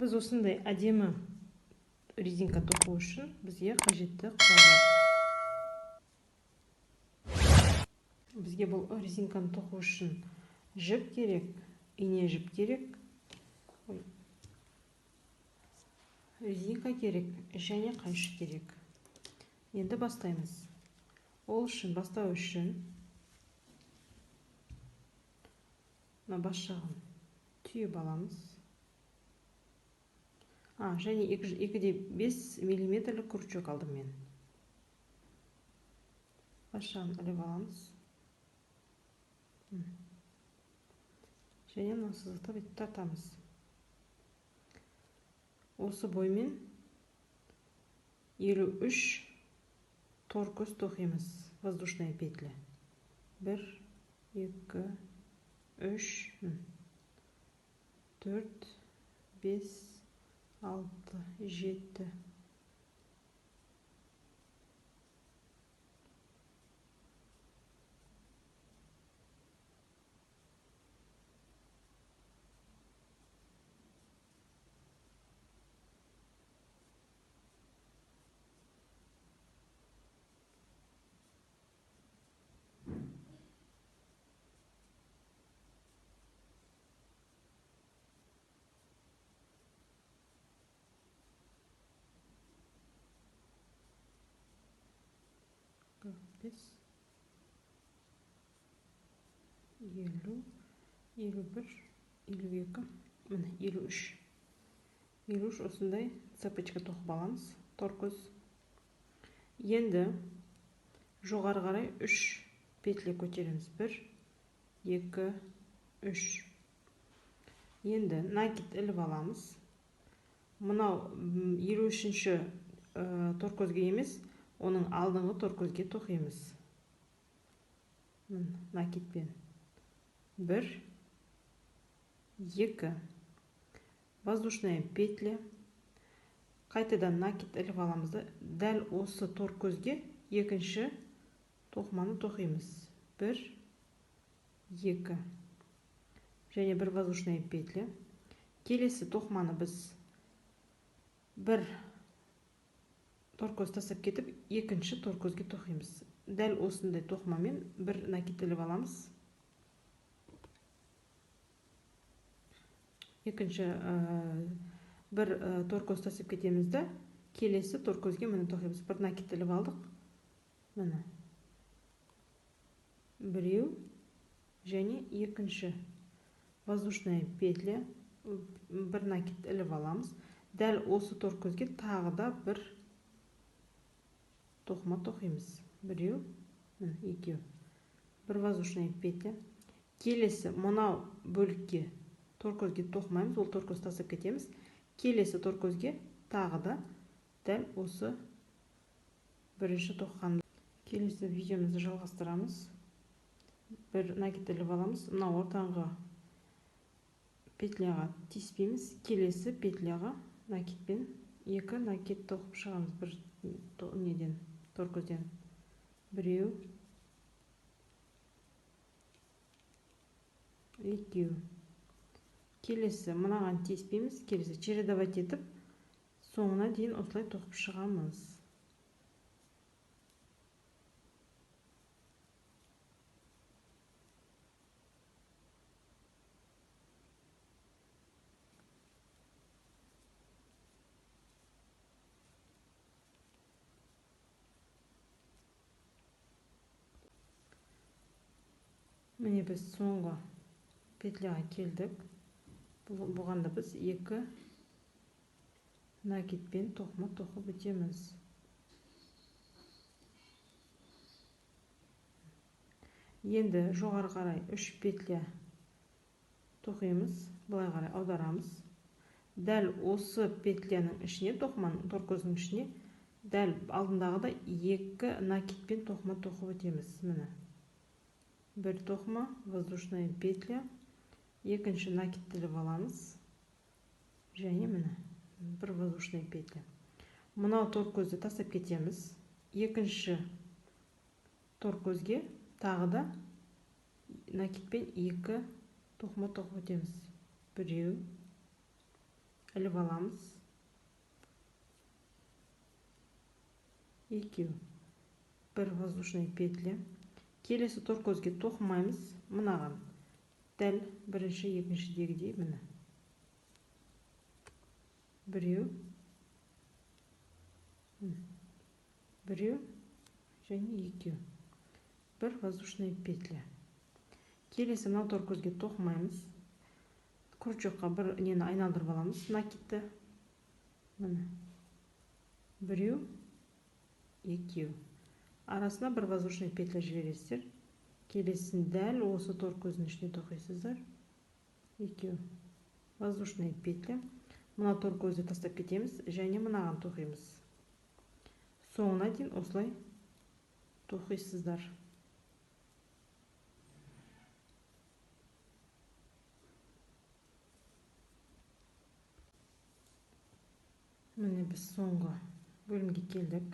Біз осындай әдемі резинка тоқу үшін бізге қажетті құралдар. Бізге бұл резинканы тоқу үшін жіп керек, ине жіп керек, резинка керек және қайшы керек. Енді бастаймыз. Ол үшін бастау үшін мына бас жағын түйіп аламыз. Және 2,5 миллиметрлік крючок алдым мен. Бас жағын іліп аламыз. Және мына сызықты бүйтіп тартамыз. Осы боймен 53 тор көз тоқимыз, воздушная петля. 1, 2, 3, 4, 5, 6, 7, 5, 50, 51, 52, міне 53. 53 осындай цепочка тоқып аламыз, тор көз. Енді жоғары қарай 3 петля көтереміз. 1, 2, 3. Енді накид іліп аламыз. Мынау елу үшінші тор көзге емес, оның алдыңғы тор көзге тоқимыз. Міне, накидпен. 1, 2. Воздушная петля. Қайтадан накид іліп аламыз да, дәл осы тор көзге екінші тоқыманы тоқимыз. 1, 2. Және бір воздушная петля. Келесі тоқыманы біз бір тор көз тастап кетіп, екінші тор көзге тоқимыз. Дәл осындай тоқымамен бір накид іліп аламыз. Екінші бір тор көз тастап кетеміз да, келесі тор көзге міне тоқимыз. Бір накид іліп алдық. Міне. Біреу және екінші воздушная петля, бір накид іліп аламыз. Дәл осы тор көзге тағы да бір тоқыма тоқимыз. Біреу, міне, екеу. Бір воздушная петля. Келесі мынау бөлікке тор көзге тоқымаймыз, ол тор көз тастап кетеміз. Келесі тор көзге тағы да дәл осы бірінші тоқыған. Келесі видеомызды жалғастырамыз. Бір накид іліп аламыз. Мынау ортаңғы петляға тиіспейміз. Келесі петляға накидпен екі накид тоқып шығамыз. Бір неден, тор көзден. Біреу, екеу. Келесі мынаған тиіспейміз. Келесі чередовать етіп соңына дейін осылай тоқып шығамыз. Міне біз соңғы петляға келдік. Бұған да біз екі накидпен тоқыма тоқып өтеміз. Енді жоғары қарай 3 петля тоқимыз, былай қарай аударамыз. Дәл осы петляның ішіне, тоқыманың тор көзінің ішіне дәл алдындағыдай екі накидпен тоқыма тоқып өтеміз. Міне. Бір тоқыма, воздушная петля, екінші накид іліп аламыз. Және міне бір воздушная петля. Мынау тор көзді тастап кетеміз. Екінші тор көзге тағы да накидпен екі тоқыма тоқып өтеміз. Біреу, Іліп аламыз. Екеу. Бір воздушный петля. Келесі тор көзге тоқымаймыз. Мынаған дәл бірінші, екіншідегідей міне. Біреу. Біреу және екеу. Бір воздушный петля. Келесі мынау тор көзге тоқымаймыз. Крючокқа бір нені айналдырып аламыз, накидті. Міне. Біреу, екеу. Арасына бір воздушный петля жібересіздер. Келесін дәл осы тор көздің ішіне тоқисыздар. Екеу. Воздушный петля. Мына тор көзді тастап кетеміз және мынаған тоқимыз. Соңына дейін осылай тоқисыздар. Міне біз соңғы бөлімге келдік.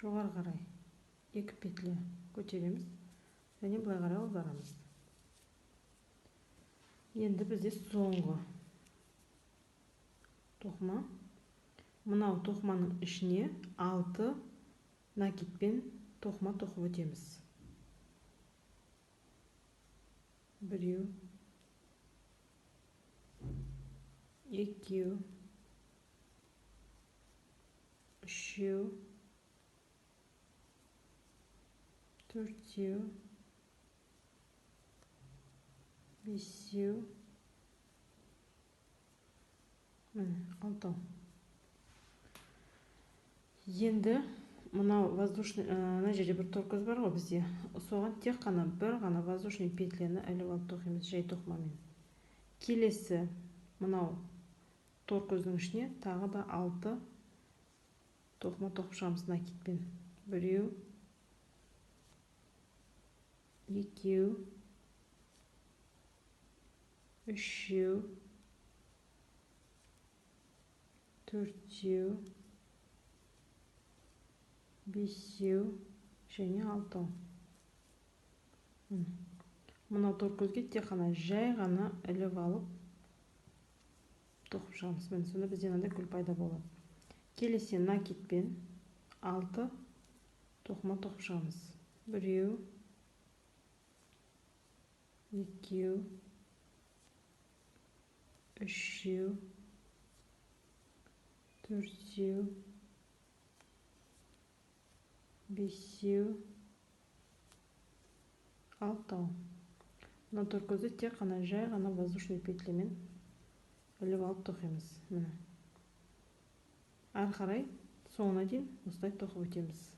Жоғары қарай екі петля көтереміз және былай қарай аударамыз. Енді бізде соңғы тоқыма. Мынау тоқыманың ішіне 6 накидпен тоқыма тоқып өтеміз. Біреу, екеу, үшеу, төртеу, бесеу, міне алтау. Енді мынау воздушный, мына жерде бір тор көз бар ғой бізде. Соған тек қана бір ғана воздушный петляны іліп алып тоқимыз жай тоқымамен. Келесі мынау тор көздің ішіне тағы да 6 тоқыма тоқып шығамыз накидпен. Біреу, екеу, үшеу, төртеу, бесеу және алтау. Мынау тор көзге тек қана жай ғана іліп алып тоқып шығамыз. Міне сонда бізде мынандай гүл пайда болады. Келесі накидпен 6 тоқыма тоқып шығамыз. Біреу, екеу, үшеу, төртеу, бесеу, алтау. Мына тор көзді тек қана жай ғана воздушный петлямен іліп алып тоқимыз. Міне. Ары қарай соңына дейін осылай тоқып өтеміз.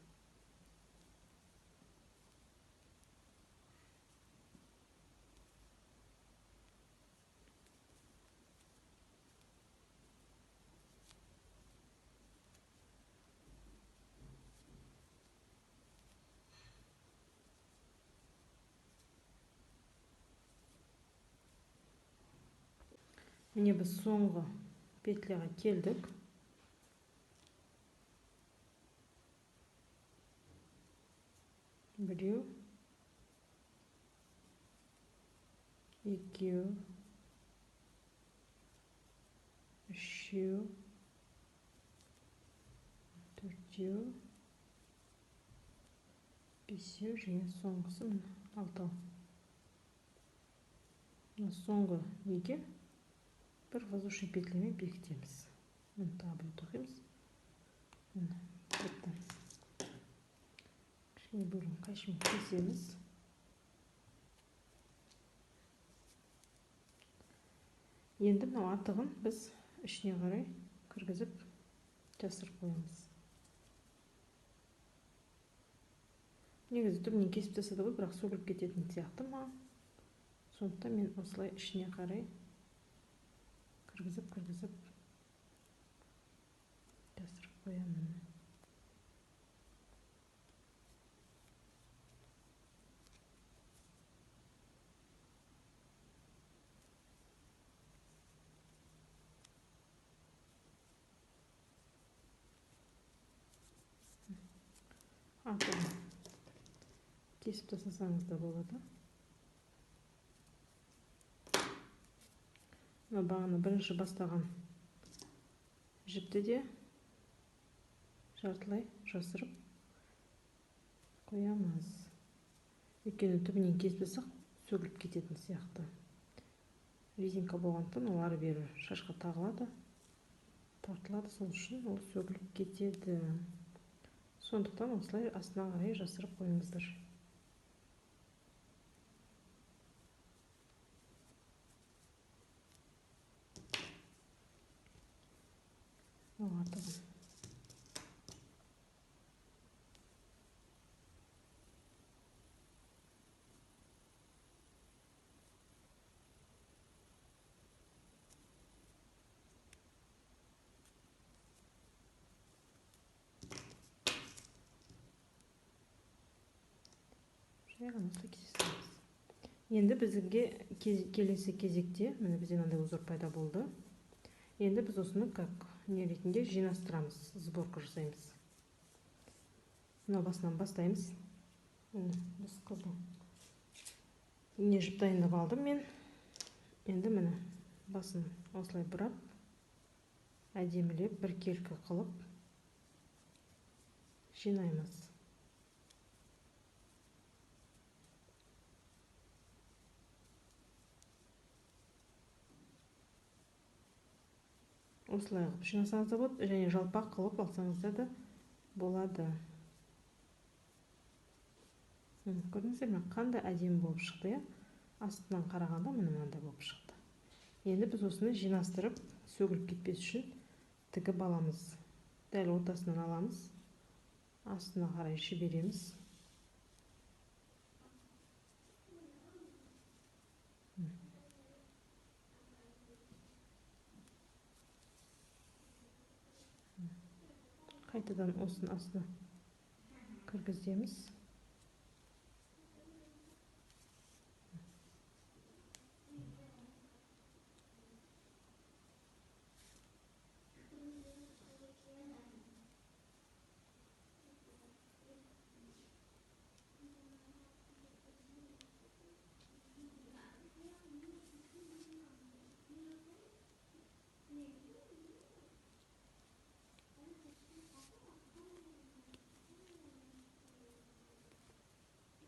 Міне біз соңғы петляға келдік. Біреу, екеу, үшеу, төртеу, бесеу және соңғысы міне алтау. Мына соңғы неге бір воздушный петлямен бекітеміз. Міне тағы бір тоқимыз. Міне бітті. Кішкене бөлігін қайшымен кесеміз. Енді мынау артығын біз ішіне қарай кіргізіп жасырып қоямыз. Негізі түбінен кесіп тастады ғой, бірақ сөгіліп кететін сияқты ма? Сондықтан мен осылай ішіне қарай кіргізіп жасырып қоямын. Артығын кесіп тастасаңыз да болады. Мына бағана бірінші бастаған жіпті де жартылай жасырып қоямыз. Өйткені түбінен кесіп тастасақ сөгіліп кететін сияқты. Резинка болғандықтан ол ары бері шашқа тағылады, тартылады, сол үшін ол сөгіліп кетеді. Сондықтан осылай астына қарай жасырып қойыңыздар. Артығын. Жай ғана осылай кесе саламыз. Енді бізге келесі кезекте, міне бізде мынандай узор пайда болды. Енді біз осыны как не ретінде жинастырамыз, сборка жасаймыз. Мына басынан бастаймыз. Міне біз қызыл ине жіп дайындап алдым мен. Енді міне басын осылай бұрап, әдемілеп біркелкі қылып жинаймыз. Осылай қылып жинасаңыз да болады, және жалпақ қылып алсаңыздар да болады. Көрдіңіздер ме, қандай әдемі болып шықты, иә? Астынан қарағанда міне мынандай болып шықты. Енді біз осыны жинастырып, сөгіліп кетпес үшін тігіп аламыз. Дәл ортасынан аламыз, астына қарай жібереміз. Қайтадан осының астына кіргіземіз.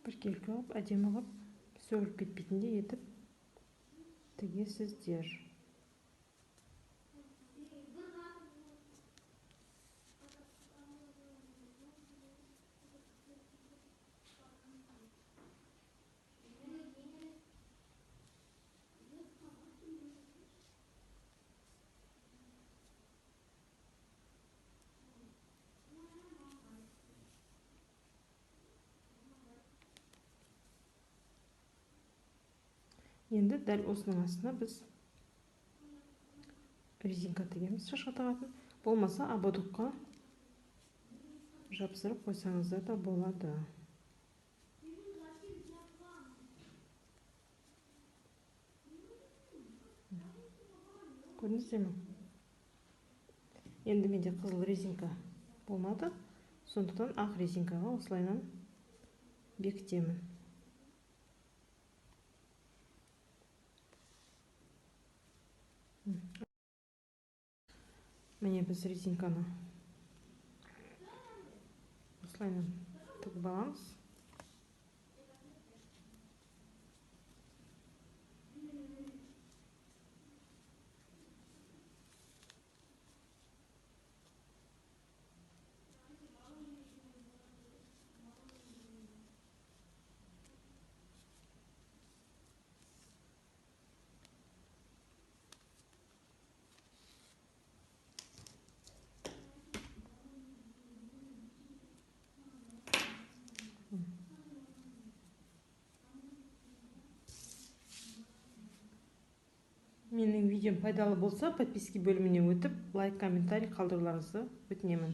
Біркелкі қылып, әдемі қылып, сөгіліп кетпейтіндей етіп тігесіздер. Енді дәл осының астына біз резинка тігеміз, шашқа тағатын. Болмаса ободокқа жапсырып қойсаңыздар да болады. Көрдіңіздер ме? Енді менде қызыл резинка болмады, сондықтан ақ резинкаға осылайынан бекітемін. Міне біз резинканы осылайынан тігіп аламыз. Менің видеом пайдалы болса, подписки бөліміне өтіп, лайк, комментарий қалдыруларыңызды өтінемін.